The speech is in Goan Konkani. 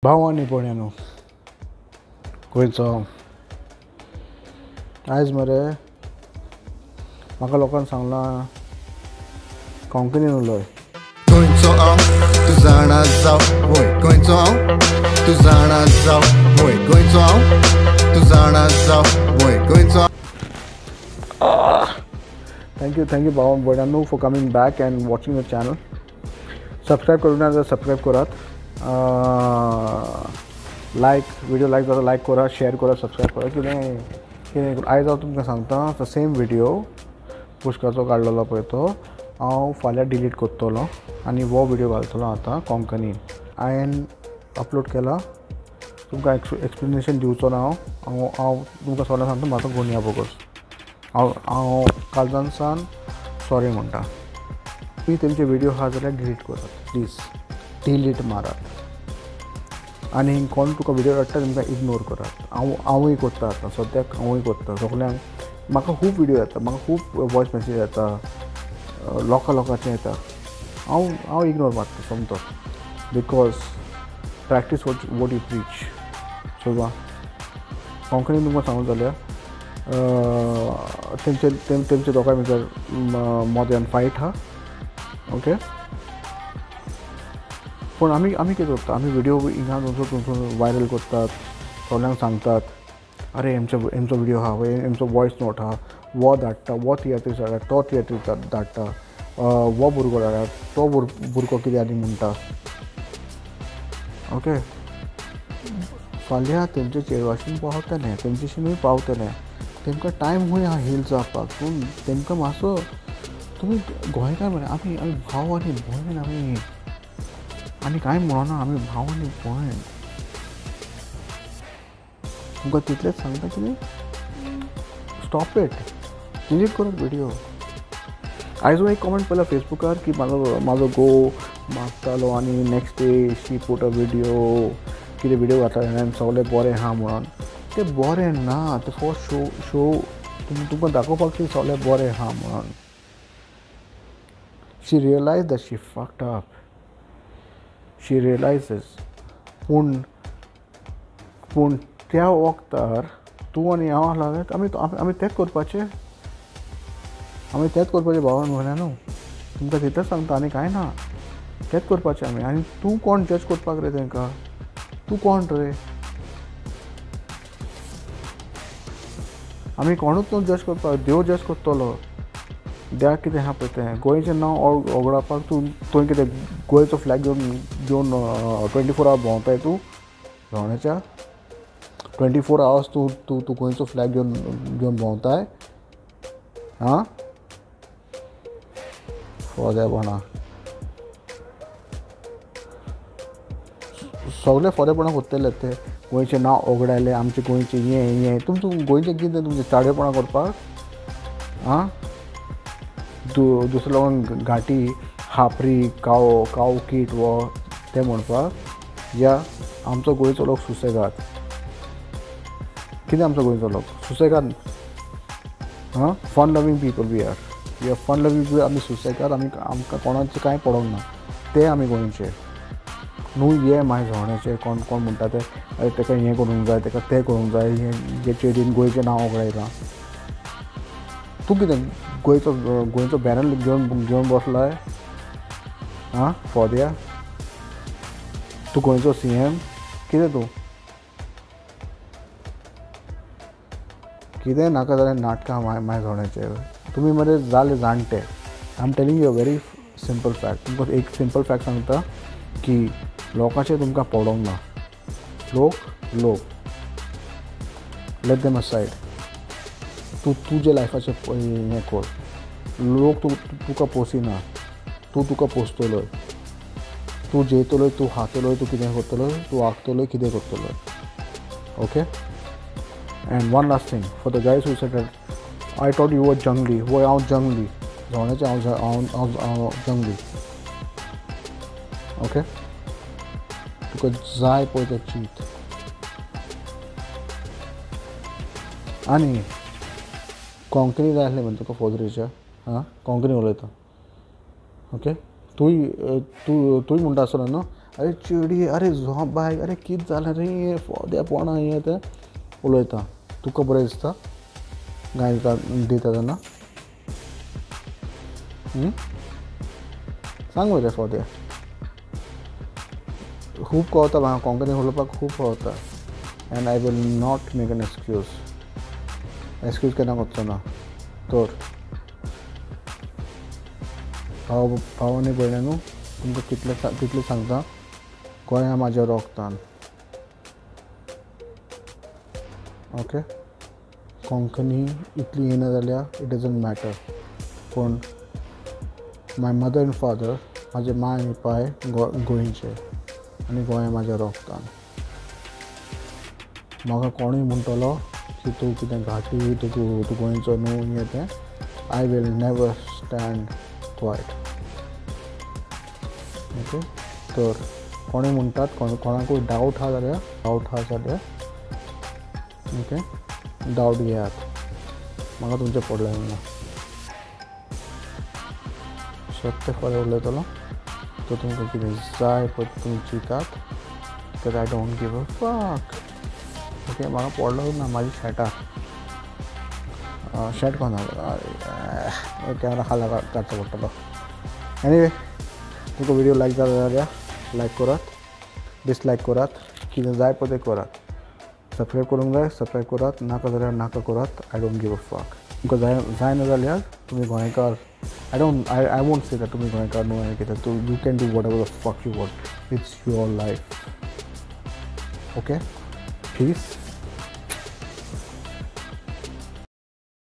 भाव आनी भयणांनो, गोंयचो आयज मरे म्हाका लोकांनी सांगलां कोंकणीन उलय. गोंयचो हांव तूं जाणा जाव, वय गोंयचो हांव तूं जाणा जाव, वय गोंयचो हांव तूं जाणा जाव, वय गोंयचो. Thank you भाव भयणांनो for coming back and watching the channel. Subscribe करूं ना जाल्यार सबस्क्रायब करात, लायक व्हिडिओ लायक जाल्यार लायक करात, शेअर करात, सबस्क्रायब करात. कितें कितें आयज हांव तुमकां सांगता, तो सेम व्हिडिओ पुष्काचो काडलेलो पळय तो हांव फाल्यां डिलीट करतलो आनी हो व्हिडिओ घालतलो आतां कोंकणीन. हांवें अपलोड केला, तुमकां एक्सप्लेनेशन दिवचो ना हांव. हांव तुमकां सगळ्यांक सांगता, म्हाका गोंया बोगस. हांव हांव काळजान सॉरी म्हणटा. तुमी तेमचे व्हिडिओ आहा जाल्यार डिलीट करात, प्लीज डिलीट मारात. आनी कोण तुका व्हिडिओ हाडटा तेमकां इग्नोर करात. हांव हांवूय करता आतां सद्याक, हांवूय करता सगल्यांक. म्हाका खूब व्हिडिओ येता, म्हाका खूब वॉयस मॅसेज येता, लोकां लोकांचे येता. हांव हांव इग्नोर मारता सोमतो, because practice what you preach. So कोंकणीन तुमकां सांगूं जाल्यार तेमचे तेमचे दोगांय भितर मोद्यान फायट आहा, ओके. पूण आमी आमी कितें करता, आमी व्हिडिओ हिंगा थंयसर व्हायरल करतात, सगल्यांक सांगतात, अरे हेमचो हेमचो व्हिडिओ आहा, हेमचो वॉयस नोट आहा, वो धाडटा, वो तियात्रीस धाडटा, तो तियात्रीस धाडटा, वो भुरगो धाडटा, तो भुरगो कितें आनी म्हणटा, ओके. फाल्यां तेमचे चेडवाशीन पावतलें, तेमचेशीनूय पावतलें. तेमकां टायम खूंय आहा हील जावपाक, पूण तेमकां मातसो तुमी गोंयकार मरे, आमी आमी भाव आनी भयण, आमी आनी कांय म्हणना, आमी भाव आनी भयण. तुमकां तितलेंच सांगता कितें, स्टॉप it, delete करात व्हिडिओ. आयज एक कॉमेंट पळयला फेसबुकार की म्हाजो म्हाजो घोव मागतालो आनी next day she put a video, कितें व्हिडिओ घातला तेणें सगळें बरें आहा म्हणून. तें बरें ना, तें फॉर शो शो तुमकां दाखोवपाक की सगळें बरें आहा म्हणून. She realise that she fucked up, she realises. पूण पूण त्या वखदार तूं आनी हांव आसलो आमी आमी तेंच करपाचें, आमी तेंच करपाचें भावान म्हणल्यार न्हू. तुमकां तितलेंच सांगता आनी कांय ना, तेंच करपाचें आमी. आनी तूं कोण जज करपाक रे तेंकां, तूं कोण रे? आमी कोणूच न्हू जज करपाक, देव जज करतलो. देवाक कितें आहा पळय तें. गोंयचें नांव ओगडावपाक तूं तुवें कितें गोंयचो फ्लॅग घेवन घेवन 24 आवर्स भोंवताय तूं? भोंवण्याच्या 24 आवर्स तूं तूं तूं गोंयचो फ्लॅग घेवन घेवन भोंवताय? आं, फोदेपणां सगळे फोदेपणां करतले ते. गोंयचें नांव ओगडायलें, आमचें गोंयचें हें हें. तुमचें गोंयचें कितें तुमचें चाडेपणां करपाक? आं, दुसऱ्या लोकांक घांटी खापरी काव काव कीट वो तें म्हणपाक. या आमचो गोंयचो लोक सुसेगाद. कितें आमचो गोंयचो लोक सुसेगाद? आं, fun loving people we are, we are fun loving people. आमी सुसेगाद, आमी आमकां कोणाचें कांय पडोंक ना, ते आमी गोंयचे न्हू. ये मागीर झोण्याचे कोण कोण म्हणटा ते, अरे तेका हें करूंक जाय, तेका तें करूंक जाय, हें चेडीन गोंयचें नांव ओगडायलां. तूं कितें गोंयचो गोंयचो बॅनर घेवन घेवन बसलाय? आं, फोद्या तूं गोंयचो CM कितें तूं? कितें नाका जाल्यार नाटकां मागीर झोण्याचेर. तुमी मरे जाले जाणटे. I am telling you a very simple fact. तुमकां एक सिंपल फॅक्ट सांगता की लोकांचें तुमकां पडोंक ना. लोक लोक लेट देम असायड. तूं तुजे लायफाचें हें कर. लोक तुका पोसिना, तूं तुका पोसतलोय. तूं जेयतलोय, तूं खातलोय, तूं कितें करतलोय, तूं वागतलोय, कितें करतलोय. Okay. And one last thing for the guys who said that I thought you were jungli. वय हांव जंगली, झोण्याचें हांव हांव हांव जंगली. ओके, तुका जाय पळय तें चीत. आनी कोंकणी जाय आसली म्हण तुका फोजरीच्या, आं, कोंकणी उलयता. ओके, तूंय तूं तूंय म्हणटा आसतलो न्हू अरे चेडी, अरे झोप बाय, अरे कितें जालें रे फोद्या पोणा हें तें उलयता. तुका बरें दिसता गाय दिता तेन्ना? सांग मरे फोद्या. खूब कळता म्हाका कोंकणी उलोवपाक, खूब कळता. And I will not make an excuse. Excuse केन्ना करचो ना. तर भाव भाव आनी भयण्यानू, तुमकां कितले तितलें सांगता, गोंय म्हाज्या रोगतान. ओके, कोंकणी इतली येना जाल्यार it doesn't matter, पूण my mother and father, म्हाजे माय आनी पाय गोंयचे आनी गोंय म्हाज्या रोगतान. म्हाका कोणूय म्हणटलो की तूं कितें घाटी, तूं तूं गोंयचो न्हू हें तें, I will never stand quiet. Okay, तर कोणूय म्हणटात, कोणाकूय डावट आहा जाल्यार, डावट आहा जाल्यार ओके डावट घेयात, म्हाका तुमचें पडलें ना. सत्य खरें उलयतलो. तर तुमकां कितें जाय पळय तुमी चिंतात, because I don't give a fuck. Okay, म्हाका पडलो ना म्हाजी शर्टाक, शर्ट कोण कॅमेरा खाला काडचो पडटलो. एनिवे, तुमकां व्हिडिओ लायक जालो जाल्यार लायक करात, डिसलायक करात, कितें जाय पळय तें करात. सबस्क्रायब करूंक जाय सबस्क्रायब करात, नाका जाल्यार नाका करात. I don't give a fuck. तुमकां जाय जायना जाल्यार तुमी गोंयकार, I don't I won't say that तुमी गोंयकार न्हू आनी कितें, तूं you can do whatever the fuck you want, it's your life. Okay, peace.